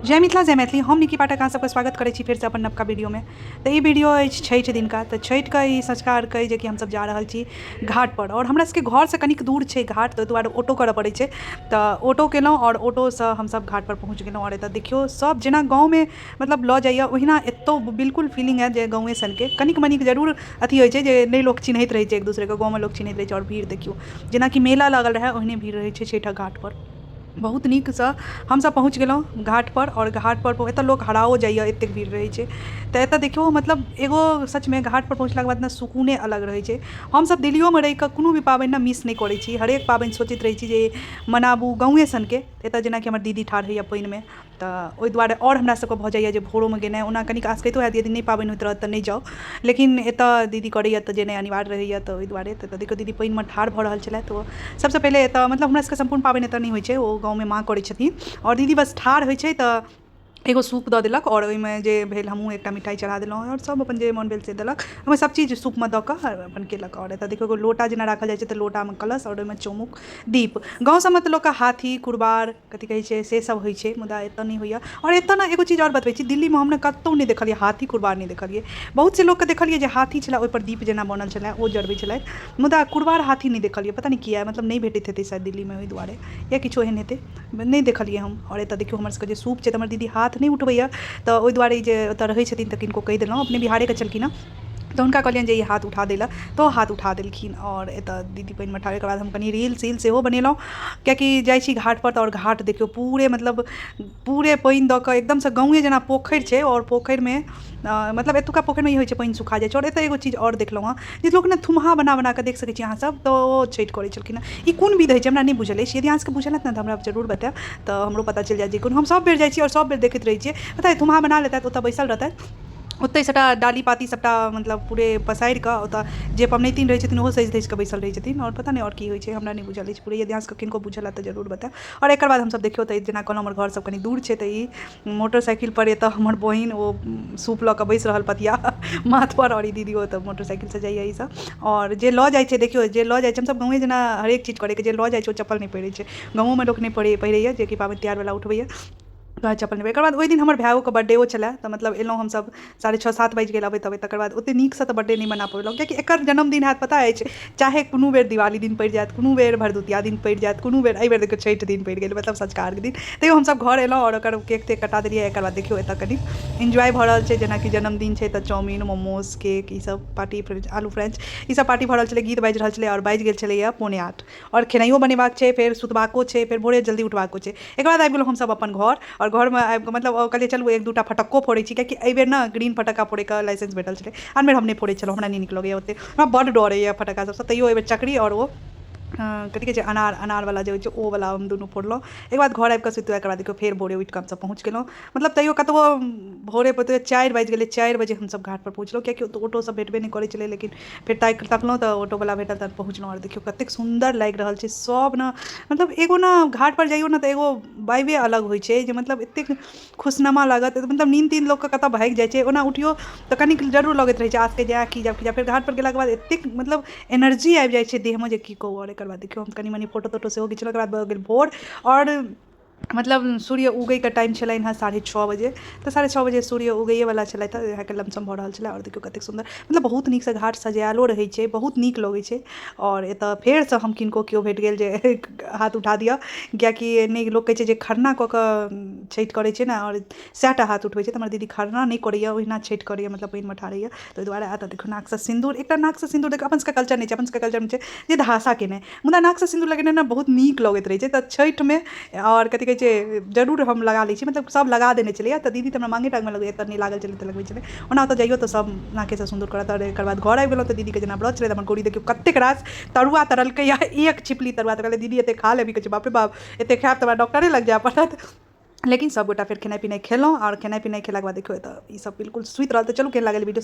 जय मिथिला, जय मैथिली। हम निकी पाठक अहाँ सबके स्वागत करै छी फेरसँ अपन नवका वीडियोमे। तऽ ई वीडियो अछि छठि दिनका। तऽ छठिके ई सँझुका अर्घ अइ, जेकि हमसब जा रहल छी घाटपर। आओर हमरा सबके घरसँ कनिक दूर छै घाट, तऽ ओहि दुआरे ऑटो करऽ पड़ै छै। तऽ ऑटो केलहुँ आओर ऑटोसँ हमसब घाटपर पहुँच गेलहुँ। आओर एतऽ देखियौ, सब जेना गाँवमे मतलब लऽ जाइए, ओहिना एतौ बिल्कुल फीलिंग आयत जे गाँवे सनके। कनिक मनिक जरूर अथी होइ छै जे नहि लोक चिन्हैत रहै छै एक दोसरेके, गाँवमे लोक चिन्हैत रहै छै। आओर भीड़ देखियौ, जेनाकि मेला लागल रहै ओहने भीड़ रहै छै छठिक घाटपर। बहुत नीकसँ हमसब पहुँच गेलहुँ घाटपर। आओर घाटपर एतऽ लोक हराओ जाइए, एतेक भीड़ रहै छै। तऽ एतऽ देखियौ, मतलब एगो सचमे घाटपर पहुँचलाके बाद ने सुकूने अलग रहै छै। हमसब दिल्लियोमे रहिकऽ कोनो भी पाबनि ने मिस नहि करै छी। हरेक पाबनि सोचैत रहै छी जे मनाबू गाँवे सनके। एतऽ जेनाकि हमर दीदी ठाढ़ होइए पानिमे, तऽ ओहि दुआरे आओर हमरा सबके भऽ जाइए जे भोरोमे गेनाइ। ओना कनिक आसकैतो हैत, यदि नहि पाबनि होइत रहत तऽ नहि जाउ, लेकिन एतऽ दीदी करैए तऽ जेनाइ अनिवार्य रहैए, तऽ ओहि दुआरे। तऽ देखियौ, दीदी पानिमे ठाढ़ भऽ रहल छलथि। ओ सबसँ पहिले एतऽ, मतलब हमरा सबके सम्पूर्ण पाबनि एतऽ नहि होइ छै, ओ गाँवमे माँ करै छथिन। आओर दीदी बस ठाढ़ होइ छै तऽ एगो सूप दऽ देलक, आओर ओहिमे जे भेल हमहूँ एकटा मिठाइ चढ़ा देलहुँ, आओर सब अपन जे मोन भेल से देलक। ओहिमे सब चीज सूपमे दऽ कऽ अपन केलक। आओर एतऽ देखियौ, एगो लोटा जेना राखल जाइ छै, तऽ लोटामे कलश आओर ओहिमे चौमुख दीप। गाँव सबमे तऽ लोकके हाथी, कुरबार, कथी कहै छै, से सब होइ छै, मुदा एतऽ नहि होइए। आओर एतऽ ने एगो चीज आओर बतबै छी, दिल्लीमे हम ने कतहु नहि देखलियै, हाथी कुरबार नहि देखलियै। बहुत से लोकके देखलियै जे हाथी छलै, ओहिपर दीप जेना बनल छलै, ओ जरबै छलथि, मुदा कुरबार हाथी नहि देखलियै। पता नहि किया, मतलब नहि भेटैत हेतै शायद दिल्लीमे, ओहि दुआरे या किछो एहन हेतै, नहि देखलियै हम। आओर एतऽ देखियौ, हमर सबके जे सूप छै, तऽ हमर दीदी हाथ नहि उठबैए, तऽ ओहि दुआरे जे ओतऽ रहै छथिन तऽ किनको कहि देलहुँ, अपने बिहारेके छलखिन हँ, तऽ हुनका कहलियनि जे ई हाथ उठा दै लए, तऽ ओ हाथ उठा देलखिन। आओर एतऽ दीदी पानिमे ठाढ़। ओहिके बाद हम कनि रील सील सेहो बनेलहुँ, कियाकि जाइ छी घाटपर तऽ। आओर घाट देखियौ, पूरे मतलब पूरे पानि दऽ कऽ एकदमसँ गाँवे जेना पोखरि छै। आओर पोखरिमे, मतलब एतुका पोखरिमे ई होइ छै, पानि सुखा जाइ छै। आओर एतऽ एगो चीज आओर देखलहुँ हँ जे लोक ने थुम्हा बना बना कऽ, देख सकै छी अहाँसब, तऽ ओ छठि करै छलखिन हँ। ई कोन विध होइ छै, हमरा नहि बुझल अछि। यदि अहाँसबके बुझल हैत ने तऽ हमरा जरूर बतायब, तऽ हमरो पता चलि जायत जे कोन। हम सब बेर जाइ छी आओर सब बेर देखैत रहै छियै। पता अइ, थुम्हा बना लेतथि, ओतऽ बैसल रहतथि, ओतहि सबटा डाली पाती सबटा मतलब पूरे पसारि कऽ, ओतऽ जे पबनैतिन रहै छथिन ओहो सजि धजि कऽ बैसल रहै छथिन। आओर पता नहि आओर की होइ छै, हमरा नहि बुझल अछि पूरे। यदि अहाँ सबके किनको बुझल हैत तऽ जरूर बतायब। आओर एकर बाद हमसब देखियौ तऽ जेना कहलहुँ, हमर घर सब कनि दूर छै, तऽ ई मोटरसाइकिल पर एतऽ हमर बहिन ओ सूप लऽ कऽ बैस रहल पथिया माथ पर, आओर ई दीदी ओतऽ मोटरसाइकिलसँ जाइए ई सब। आओर जे लऽ जाइ छै, देखियौ, जे लऽ जाइ छै, हमसब गाँवे जेना हरेक चीज करैके, जे लऽ जाइ छै ओ चप्पल नहि पहिरै छै। गाँवोमे लोक नहि पहिरैए, जेकि पाबनि तिहारवला उठबैए वएह चप्पल नहि। एकर बाद ओहि दिन हमर भाइओके बर्थडेओ छलै, तऽ मतलब एलहुँ हमसब, 6:30, 7 बाजि गेल अबैत अबैत। तकर बाद ओतेक नीकसँ तऽ बर्थडे नहि मना पौलहुँ, कियाकि एकर जन्मदिन हैत, पता अछि, चाहे कोनो बेर दिवाली दिन पड़ि जायत, कोनो बेर भरदुतिया दिन पड़ि जायत, कोनो बेर। एहिबेर देखियौ, छठि दिन पड़ि गेल, मतलब सँझुका अर्घ दिन। तैयो हमसब घर एलहुँ आओर ओकर केक तेक कटा देलियै। एकर बाद देखियौ, एतऽ कनि एन्जॉय भऽ रहल छै, जेनाकि जन्मदिन छै तऽ चाउमिन, मोमोज, केक, ई सब पार्टी, आलू फ्रेंच, ई सब पार्टी भऽ रहल छलै, गीत बाजि रहल छलै। आओर बाजि गेल छलैया 7:45, आओर खेनाइयो बनेबाक छै, फेर सुतबाको छै, फेर भोरे जल्दी उठबाको छै। एकर बाद आबि गेलहुँ हमसब अपन घर। आओर घरमे आबि कऽ मतलब कहलियै, चलू एक दूटा फटक्को फोड़ै छी, कियाकि एहिबेर ने ग्रीन फटक्का फोड़ैके लाइसेंस भेटल छलै। आन बेर हम नहि फोड़ै छलहुँ, हमरा नहि नीक लगैए ओतेक, हमरा बड्ड डर होइए फटक्का सबसँ। तैयो एहिबेर चकरी आओर ओ कथी कहै छै, अनार, अनारवला जे होइ छै, ओ वला हम दुनू फोड़लहुँ। एहिके बाद घर आबि कऽ सुति, एकर बाद देखियौ, फेर भोरे उठि कऽ हमसब पहुँच गेलहुँ। मतलब तैयो कतबो भोरे 4 बाजि गेलै, 4 बजे हमसब घाटपर पहुँचलहुँ, कियाकि ओतऽ ऑटो सब भेटबे नहि करै छलै। लेकिन फेर ताकि तकलहुँ तऽ ऑटोवला भेटल, तऽ पहुँचलहुँ। आओर देखियौ, कतेक सुन्दर लागि रहल छै सब ने। मतलब एगो ने घाटपर जइयौ ने तऽ एगो वाइबे अलग होइ छै, जे मतलब एतेक खुशनुमा लागत, मतलब नीन्द तीन्द लोकके कतऽ भागि जाइ छै। ओना उठियौ तऽ कनिक जरूर लगैत रहै छै आसकैत जे की जायब, की जायब। फेर घाटपर गेलाके बाद एतेक मतलब एनर्जी आबि जाइ छै देहमे जे की कहू। आओर एकर बाद देखियौ, हम कनि मनि फोटो तोटो सेहो घिचलहुँ। एकर बाद भऽ गेल भोर, आओर मतलब सूर्य उगैके टाइम छलनि हेँ 6:30 बजे, तऽ 6:30 बजे सूर्य उगैएवला छलथि हँ, इएहके लमसम भऽ रहल छलै। आओर देखियौ, कतेक सुन्दर, मतलब बहुत नीकसँ घाट सजायलो रहै छै, बहुत नीक लगै छै। आओर एतऽ फेरसँ हम किनको केओ भेट गेल जे हाथ उठा दिअ, कियाकि नहि लोक कहै छै जे खरना कऽ कऽ छठि करै छै ने, आओर सएहटा हाथ उठबै छै। तऽ हमर दीदी खरना नहि करैए, ओहिना छठि करैए, मतलब पानिमे ठाढ़ होइए, ताहि दुआरे। एतऽ देखियौ, नाकसँ सिन्दूर, एकटा नाकसँ सिन्दूर। देखियौ, अपन सबके कल्चर नहि छै। अपन सबके कल्चरमे छै जे धासा केनाइ, मुदा नाकसँ सिन्दूर लगेनाइ ने बहुत नीक लगैत रहै छै। तऽ छठिमे आओर कथी कहै छै, जरूर हम लगा लै छी, मतलब सब लगा देने छलैए। तऽ दीदी तऽ हमरा माँगे टाँगमे लगबैए, एतऽ नहि लागल छलै तऽ लगबै छलै। ओना ओतऽ जइयौ तऽ सब नाकेसँ सिन्दूर करत। आओर एकर बाद घर आबि गेलहुँ तऽ दीदीके जेना व्रत छलै, तऽ हमर गौरी देखियौ, कतेक रास तरुआ तरलकै या एक छिपली तरुआ। तऽ कहलियै, दीदी, एते खा लेबही? कहै छै, बाप रे बाप, एते खायब तऽ हमरा डॉक्टरे लग जाय पड़त। लेकिन सबगोटा फेर खेनाइ पिनाइ खेलहुँ। आओर खेनाइ पिनाइ खेलाके बाद देखियौ, एतऽ ई सब बिल्कुल सुति रहल। तऽ चलू, केहन लागल वीडियो?